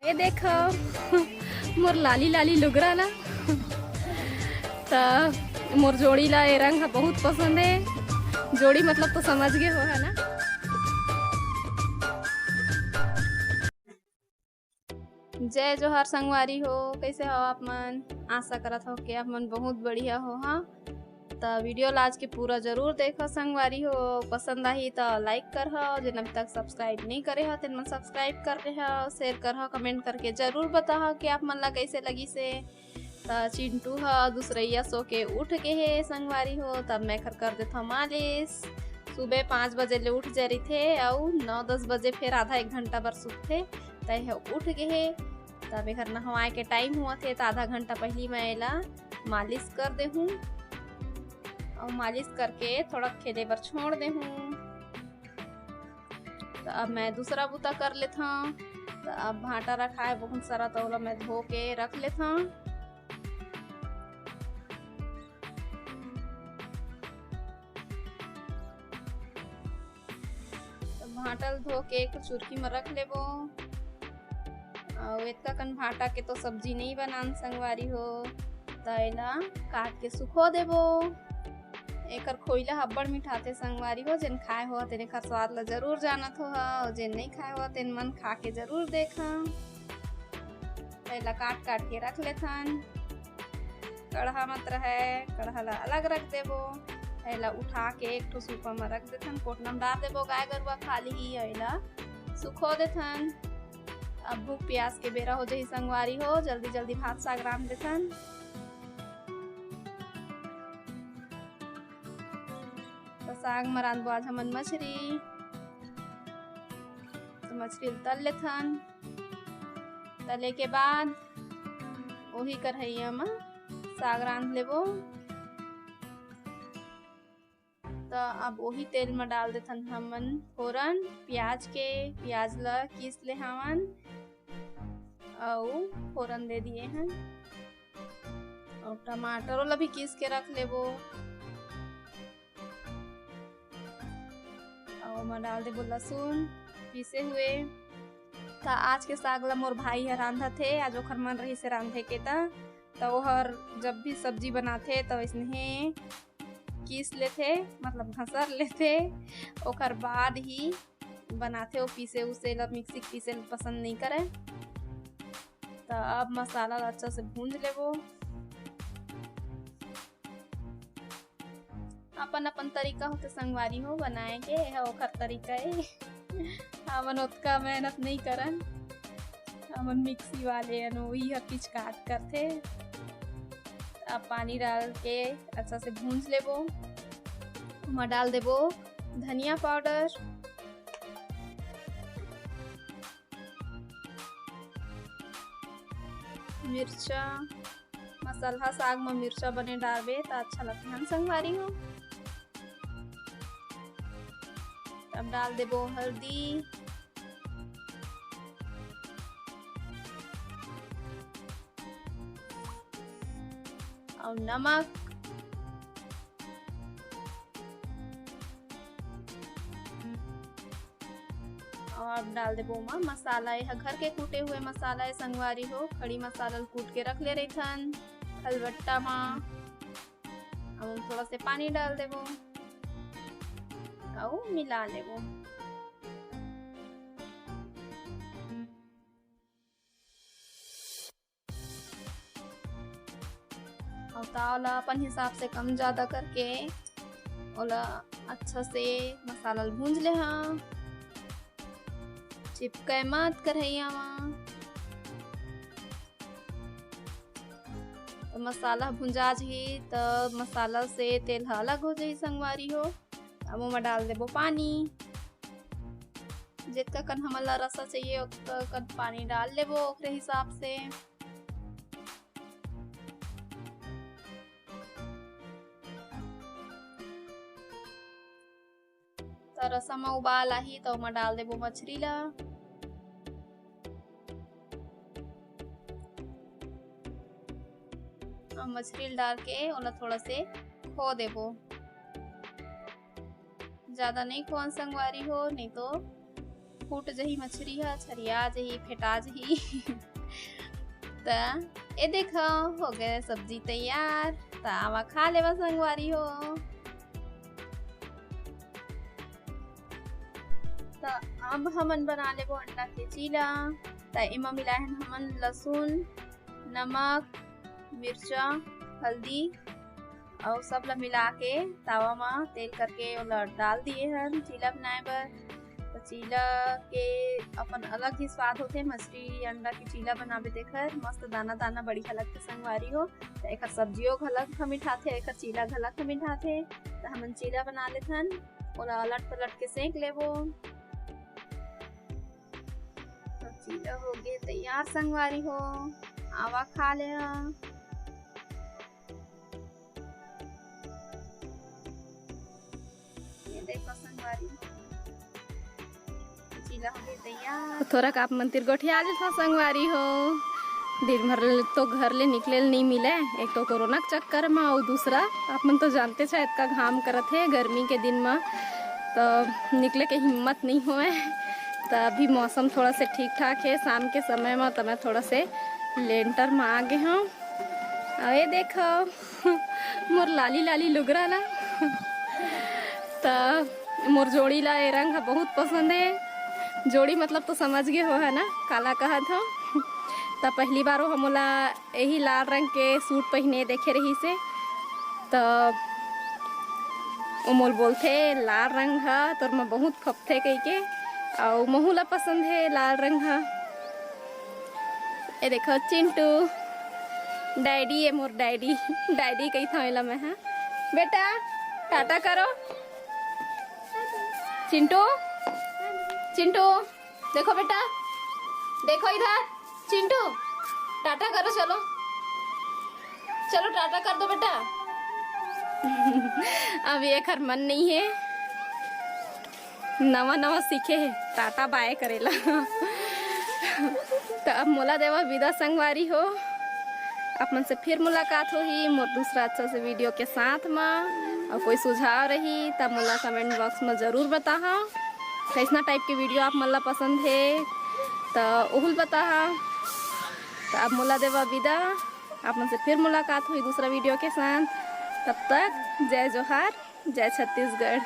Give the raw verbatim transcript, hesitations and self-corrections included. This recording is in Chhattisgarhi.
ये देखो, मोर लाली लाली लुगरा ना। त मोर जोड़ी ला ये रंग ह बहुत पसंद है। जोड़ी मतलब तो समझ गए हो, है ना? जय जोहार संगवारी हो, कैसे हो आप मन? आशा करत हो कि आप मन बहुत बढ़िया हो। हाँ, त वीडियो ला आज के पूरा जरूर देखो संगवारी हो। पसंद आही त लाइक कर हो, जिन अभी तक सब्सक्राइब नहीं करे हो तेन मन सब्सक्राइब कर ले हो, शेयर कर हो, कमेंट करके जरूर बताओ कि आप मन ला कैसे लगी से। त चिंटू ह दूसरैया सो के उठ गे हे संगवारी हो, तब मैं खर कर देथव मालिश। सुबह पाँच बजे ले उठ जा रहिथे अउ नौ दस बजे फिर आधा एक घंटा बर सुतथे, त एह उठ गे हे। तब एकर नहवाए के टाइम हुआ थे, त आधा घंटा पहली मैं एला मालिश कर देहूँ अउ मालिश करके थोड़ा खेले बर छोड़ देहूँ। त अब मैं दूसरा बुता कर लेथव। त अब भांटा रखाए बहुत सारा, त ओला मैं धो के रख लेथव। त भांटा ल धो के एक ठो चुरकी म रख लेबो। अउ एतका कन भांटा के तो सब्जी नहीं बनान संगवारी हो, त एला काट के सुखो देबो। एकर खोइला ह अब्बड़ मिठाथे संगवारी हो, जेन खाए हो तेन एकर स्वाद ल जरूर जानत हो, अउ जेन नहीं खाए हो तेन मन खा के जरूर देखा। त एला काट काट के रख लेथन। कड़हा मत रहे, कड़हा ला अलग रख देबो। एला उठा के एक ठो सूपा म रख देथन, कोटना म डाल देबो, गाय गरुवा खा लिही। एला सुखो देथन। अब भूख प्यास के बेरा हो जही संगवारी हो, जल्दी जल्दी भात साग रांध देथन। त साग म रांधबो आज हमन मछरी। त मछरी ल तल लेथन। तले के बाद ओही कढ़ैया म साग रांध लेबो। त अब ओही तेल म डाल देथन हमन फोरन प्याज के। प्याज ल कीस ले हवन अउ फोरन दे दिए हन। अउ टमाटरो ल भी कीस के रख लेबो। अउ ओमा डाल देबो लहसुन पीसे हुए। त आज के साग ल मोर भाई ह रांधत हे, आज ओखर मन रहिस हे रांधे के, त त ओहर जब भी सब्जी बनाथे त वैसने कीस लेथे, मतलब घसर लेथे। ओकर बाद ही बनाथे। वो पीसे उसे ल, मिक्सी के पीसे ल पसंद नहीं करे। त अब मसाला ल अच्छा से भूंज लेबो। अपन अपन तरीका होथे संगवारी हो बनाए के, एह ओखर तरीका ए। हमन ओतका मेहनत नहीं करन, हमन मिक्सी वाले अन, वही हर चीज काट करथे। अब पानी डाल के अच्छा से भूंज लेबो। ओमा डाल देबो धनिया पाउडर, मिर्चा, मसाला साग म मिर्चा बने डालबे त अच्छा लगथे हन संगवारी हो। अब डाल देबो हल्दी अउ नमक। अउ अब डाल देबो ओमा मसाला। ये ह घर के कूटे हुए मसाला हे संगवारी हो। खड़ी मसाला ल कूट के रख ले रहिथन खलबट्टा म। अब थोड़ा से पानी डाल देबो अउ मिला लेबो। अउ ताव ला अपन हिसाब से कम ज्यादा करके ओला अच्छा से मसाला ल भूंज ले हा, चिपके मत करैया मा। तो मसाला भुंजा जही त मसाला से तेल ह अलग हो जही संगवारी हो। अब ओमा डाल देबो पानी, जेतका कन हमन ला रसा चाहिए ओतका कन पानी डाल लेबो ओकरे हिसाब से। त रसा म उबाल आही त ओमा डाल देबो मछरी ला। अब मछरी ल डाल के ओला थोड़ा से खो देबो। ज्यादा नहीं खोन संगवारी हो, नहीं तो फूट जही मछरी ह, छरिया जही, फेटा जही। त ए देखो, हो गए सब्जी तैयार। त आवा खा लेवा संगवारी हो। त अब हमन बना लेबो अंडा के चीला। त एमा मिलाए हन हमन लहसुन, नमक, मिर्चा, हल्दी अउ सब ला मिला के तावा म तेल करके ओला डाल दिए हन चीला बनाए बर। त चीला के अपन अलग ही स्वाद होथे, मछरी अंडा के चीला बनाबे तेखर मस्त दाना दाना बढ़िया लगथे संगवारी हो। त एखर सब्जियो घलक ह मिठाथे, एखर चीला घलक ह मिठाथे। त हमन चीला बना लेथन, ओला अलट पलट के सेंक लेबो। त चीला होगे तैयार संगवारी हो, आवा खा ले हा। ये देखो संगवारी हो, चीला होगे तैयार। थोड़ा का आप मन तिर गोठिया लेथव संगवारी हो। दिन भर ले तो घर ले निकले ल नइ मिले, एक तो कोरोना के चक्कर म, अउ दूसरा आप मन तो जानते छा एतका घाम करत हे गर्मी के दिन म, तो निकले के हिम्मत नइ होवय। त अभी मौसम थोड़ा से ठीक ठाक हे, शाम के समय म त मैं थोड़ा से लेंटर म आ गे हंव। अउ ये देखो मोर लाली लाली लुगरा ला। त मोर जोड़ी ला ये रंग ह बहुत पसंद हे। जोड़ी मतलब तो समझ गे हो है ना, काला कहत हो। त पहली बार वो मोला यही लाल रंग के सूट पहिने देखे रहिसे, त वो मोल बोलथे, "लाल रंग ह तोर म बहुत खपथे," कहिके। अउ महू ला पसंद हे लाल रंग ह। ए देखो चिंटू, डैडी ए मोर डैडी, डैडी कहिथंव एला मैं, हाँ। बेटा, टाटा करो। चिंटू, चिंटू, देखो बेटा, देखो इधर, चिंटू, टाटा करो, चलो, चलो टाटा कर दो बेटा। अभी एखर मन नइ हे, नवा नवा सीखे हे टाटा बाय करेला। त अब मोला देवा विदा संगवारी हो, आप मन से फिर मुलाकात होही मोर दूसरा अच्छा से वीडियो के साथ म। अउ कोई सुझाव रही त मोला कमेंट बॉक्स म जरूर बताहा, कइसना टाइप के वीडियो आप मन ला पसंद हे त ओहू ल बताहा। त अब मोला देवा विदा, आप मन से फिर मुलाकात होही दूसरा वीडियो के साथ। तब तक जय जोहार, जय छत्तीसगढ़।